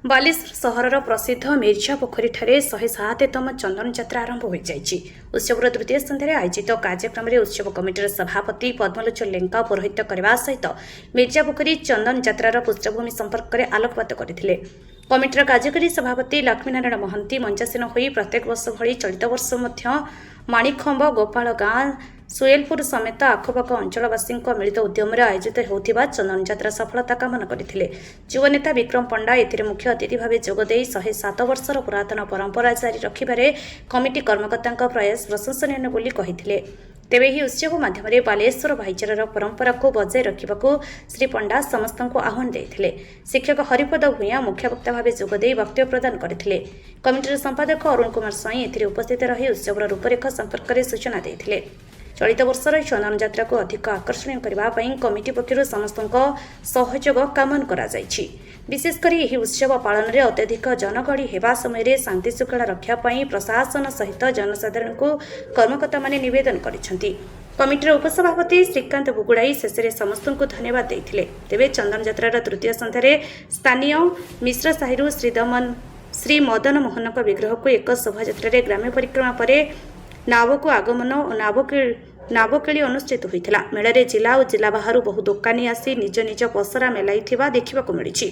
ବାଲେଶ୍ୱର ସହରର ପ୍ରସିଦ୍ଧ ମିର୍ଜା ପୋଖରୀଠାରେ 107ତମ ଚନ୍ଦନ ଯାତ୍ରା ଆରମ୍ଭ ହୋଇଯାଇଛି। ଉତ୍ସବର ତୃତୀୟ ସନ୍ଧ୍ୟାରେ ଆୟୋଜିତ କାର୍ଯ୍ୟକ୍ରମରେ ଉତ୍ସବ କମିଟିର ସଭାପତି ପଦ୍ମଲୋଚନ ଲେଙ୍କା ପୌରୋହିତ୍ୟ କରିବା ସହିତ ମିର୍ଜା ପୋଖରୀ ଚନ୍ଦନ ଯାତ୍ରାର ପୃଷ୍ଠଭୂମି ସମ୍ପର୍କରେ ଆଲୋକପାତ କରିଥିଲେ। କମିଟିର କାର୍ଯ୍ୟକାରୀ ସଭାପତି ଲକ୍ଷ୍ମୀନାରାୟଣ ମହାନ୍ତି ମଞ୍ଚାସୀନ ହୋଇ ପ୍ରତ୍ୟେକ ବର୍ଷ ଭଳି ଚଳିତ ବର୍ଷ ମଧ୍ୟ ମାଣିଖମ୍ବ, ଗୋପାଳ ଗାଁ, ସୁଏଲପୁର ସମେତ ଆଖପାଖ ଅଞ୍ଚଳବାସୀଙ୍କ ମିଳିତ ଉଦ୍ୟମରେ ଆୟୋଜିତ ହେଉଥିବା ଚନ୍ଦନ ଯାତ୍ରା ସଫଳତା କାମନା କରିଥିଲେ। ଯୁବନେତା ବିକ୍ରମ ପଣ୍ଡା ଏଥିରେ ମୁଖ୍ୟ ଅତିଥି ଭାବେ ଯୋଗଦେଇ 107 ବର୍ଷର ପୁରାତନ ପରମ୍ପରା ଜାରି ରଖିବାରେ କମିଟି କର୍ମକର୍ତ୍ତାଙ୍କ ପ୍ରୟାସ ପ୍ରଶଂସନୀୟ ବୋଲି କହିଥିଲେ। ତେବେ ଏହି ଉତ୍ସବ ମାଧ୍ୟମରେ ବାଲେଶ୍ୱର ଭାଇଚାରାର ପରମ୍ପରାକୁ ବଜାୟ ରଖିବାକୁ ଶ୍ରୀ ପଣ୍ଡା ସମସ୍ତଙ୍କୁ ଆହ୍ୱାନ ଦେଇଥିଲେ। ଶିକ୍ଷକ ହରିପଦ ଭୂୟାଁ ମୁଖ୍ୟବକ୍ତା ଭାବେ ଯୋଗଦେଇ ବକ୍ତବ୍ୟ ପ୍ରଦାନ କରିଥିଲେ। କମିଟିର ସମ୍ପାଦକ ଅରୁଣ କୁମାର ସ୍ୱାଇଁ ଏଥିରେ ଉପସ୍ଥିତ ରହି ଉତ୍ସବର ରୂପରେଖ ସମ୍ପର୍କରେ ସୂଚନା ଦେଇଥିଲେ। ଚଳିତ ବର୍ଷର ଏହି ଚନ୍ଦନ ଯାତ୍ରାକୁ ଅଧିକ ଆକର୍ଷଣୀୟ କରିବା ପାଇଁ କମିଟି ପକ୍ଷରୁ ସମସ୍ତଙ୍କ ସହଯୋଗ କାମନା କରାଯାଇଛି। ବିଶେଷ କରି ଏହି ଉତ୍ସବ ପାଳନରେ ଅତ୍ୟଧିକ ଜନଗହଳି ହେବା ସମୟରେ ଶାନ୍ତିଶୃଙ୍ଖଳା ରକ୍ଷା ପାଇଁ ପ୍ରଶାସନ ସହିତ ଜନସାଧାରଣଙ୍କୁ କର୍ମକର୍ତ୍ତାମାନେ ନିବେଦନ କରିଛନ୍ତି। କମିଟିର ଉପସଭାପତି ଶ୍ରୀକାନ୍ତ ବୁଗୁଡ଼ାଇ ଶେଷରେ ସମସ୍ତଙ୍କୁ ଧନ୍ୟବାଦ ଦେଇଥିଲେ। ତେବେ ଚନ୍ଦନ ଯାତ୍ରାର ତୃତୀୟ ସନ୍ଧ୍ୟାରେ ସ୍ଥାନୀୟ ମିଶ୍ର ସାହିରୁ ଶ୍ରୀ ମଦନ ମୋହନଙ୍କ ବିଗ୍ରହକୁ ଏକ ଶୋଭାଯାତ୍ରାରେ ଗ୍ରାମ୍ୟ ପରିକ୍ରମା ପରେ ନାବକୁ ଆଗମନ ଓ ନାବକେଳି ଅନୁଷ୍ଠିତ ହୋଇଥିଲା। ମେଳାରେ ଜିଲ୍ଲା ଓ ଜିଲ୍ଲା ବାହାରୁ ବହୁ ଦୋକାନୀ ଆସି ନିଜ ନିଜ ପସରା ମେଲାଇଥିବା ଦେଖିବାକୁ ମିଳିଛି।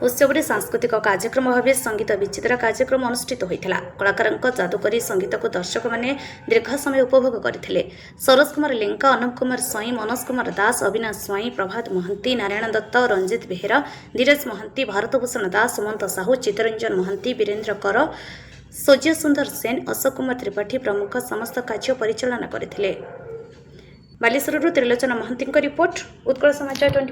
ଉତ୍ସବରେ ସାଂସ୍କୃତିକ କାର୍ଯ୍ୟକ୍ରମ ଭାବେ ସଙ୍ଗୀତ ବିଚିତ୍ରା କାର୍ଯ୍ୟକ୍ରମ ଅନୁଷ୍ଠିତ ହୋଇଥିଲା। କଳାକାରଙ୍କ ଯାଦୁକରୀ ସଙ୍ଗୀତକୁ ଦର୍ଶକମାନେ ଦୀର୍ଘ ସମୟ ଉପଭୋଗ କରିଥିଲେ। ସରୋଜ କୁମାର ଲେଙ୍କା, ଅନୁପ କୁମାର ସ୍ୱାଇଁ, ମନୋଜ କୁମାର ଦାସ, ଅବିନାଶ ସ୍ୱାଇଁ, ପ୍ରଭାତ ମହାନ୍ତି, ନାରାୟଣ ଦତ୍ତ, ରଞ୍ଜିତ ବେହେରା, ଧୀରଜ ମହାନ୍ତି, ଭାରତଭୂଷଣ ଦାସ, ସୁମନ୍ତ ସାହୁ, ଚିତ୍ତରଞ୍ଜନ ମହାନ୍ତି, ବୀରେନ୍ଦ୍ର କର, ସୂର୍ଯ୍ୟ ସୁନ୍ଦର ସେନ, ଅଶୋକ କୁମାର ତ୍ରିପାଠୀ ପ୍ରମୁଖ ସମସ୍ତ କାର୍ଯ୍ୟ ପରିଚାଳନା କରିଥିଲେ। ବାଲେଶ୍ୱରରୁ ତ୍ରିଲୋଚନ ମହାନ୍ତିଙ୍କ ରିପୋର୍ଟ, ଉତ୍କଳ ସମାଚାର 24।